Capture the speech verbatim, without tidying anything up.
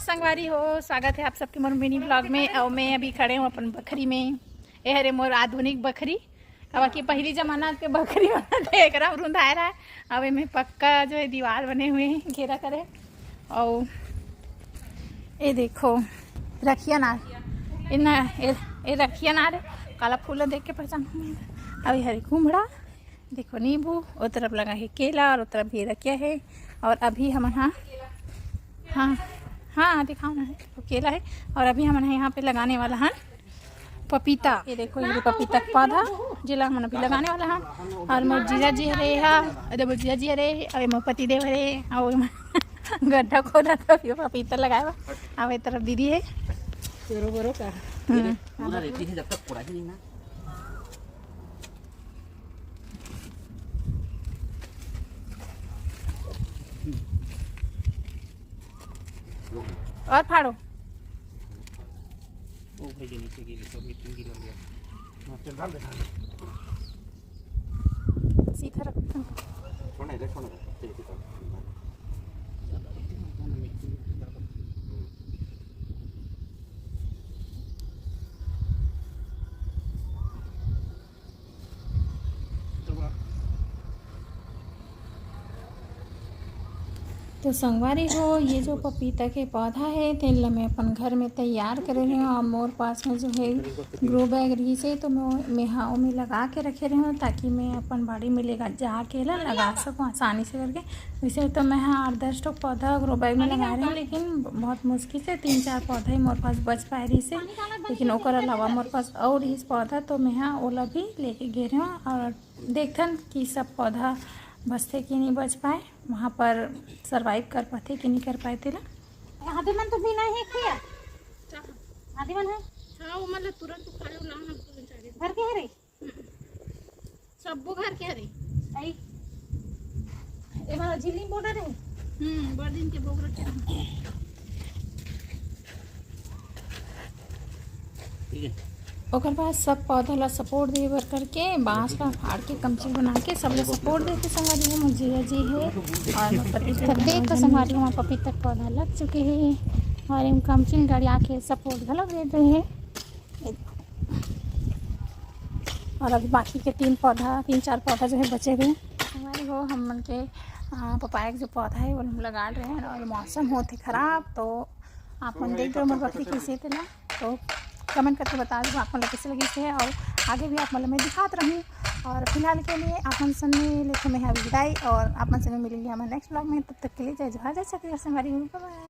संगवारी हो, स्वागत है आप सबके मोर मिनी ब्लॉग में। और मैं अभी खड़े हूँ अपन बखरी में। ये हरे मोर आधुनिक बखरी। अब की पहली जमाना के बखरी वाला थे, एकरा में रुंधाए रहा। अब एमे पक्का जो है दीवार बने हुए हैं, घेरा करे। और ये देखो रखिया ना, इन्ना ये, ये रखिया ना रे, काला फूल देख के पहचान। अब ये हरे कुमड़ा, देखो नींबू, ओ तरफ लगा है केला और ओ तरफ भी रखिया है। और अभी हमन हाँ, हाँ, हाँ, दिखाओ ना, वो केला है। और अभी हमन यहाँ पे लगाने वाला है पपीता। ये देखो, ये पपीता का पौधा, जेला हमन अभी लगाने वाला है। और मोर जीजा जी हरे, हाँ, अरे मोर जीजा जी हरे, अरे मोर पति देव हरे, और गड्ढा खोदा तो ये पपीता लगाए बा। अब ये तरफ दीदी है। बोरो बोरो का? हम्म। पूरा रेती है, जब तक पूरा ही नहीं ना। और फाड़ो। ओ भाई, ये नीचे गिर, सब नीचे गिर गया। हाँ, चल, डाल दे, डाल दे। सीधा रख। छोड़ ना, इधर छोड़ ना। चल, इधर छोड़। तो संगवारी हो, ये जो पपीता के पौधा है, तेन ल मैं अपन घर में तैयार करे रहे हूँ। और मोर पास में जो है ग्रो बैग रही से, तो मैं मैं हाँ ओमे लगा के रखे रहे हूँ, ताकि मैं अपन बाड़ी में लेगा जाके ला लगा सकूँ आसानी से करके। वैसे तो मैं हाँ आठ दस ठो पौधा ग्रो बैग में लगा रहे हूँ, लेकिन बहुत मुश्किल से तीन चार पौधा ही मोर पास बच पाए रही से। लेकिन ओकर अलावा मोर पास और इस पौधा, तो मैं हाँ ओला भी लेके गे रहे हूँ। और देखथन कि सब पौधा बचथे कि नहीं बच पाए, वहाँ पर सर्वाइव कर पाथे कि नहीं कर पाए तेला। आदि मन तो भी नहीं है क्या? आदि मन है? हाँ, वो मतलब तुरंत उखाड़ लो, लाओ ना, तुरंत आ जाए। घर के हरे? सब्बो घर के हरे। आई। ए वाला झिल्ली बॉर्डर है। हम्म, बड़ दिन के बोग रखे हैं। ठीक है। ओकर बाद सब पौधा ला सपोर्ट दे बर करके बांस ला फाड़ के कमची बना के सब ला सपोर्ट देके संगवारी हो, मोर जीजा जी है और मोर पति जी। देख के संगवारी हो, पपीता के पौधा लग चुके हैं और एम कमची गाड़ी आके सपोर्ट घलो दे दे है। और अभी बाकी के तीन पौधा, तीन चार पौधा जो है बचे हुए हैं। संगवारी हो, हम मन के आ, पपाया के जो पौधा है वो हम लगा रहे हैं और मौसम होत है खराब, तो आप मन देख दो मोर बखरी कैसे तेला। तो कमेंट करके बता दो आप मन ला कैसे लगी से, और आगे भी आप मन ला मैं दिखात रहूँ। और फिलहाल के लिए आप मन से मैं लेथों मैं विदाई, और आप मन से मैं मिलेंगे हमारे नेक्स्ट ब्लॉग में। तब तक के लिए जय जोहार, जय छत्तीसगढ़ संगवारी हो, bye bye।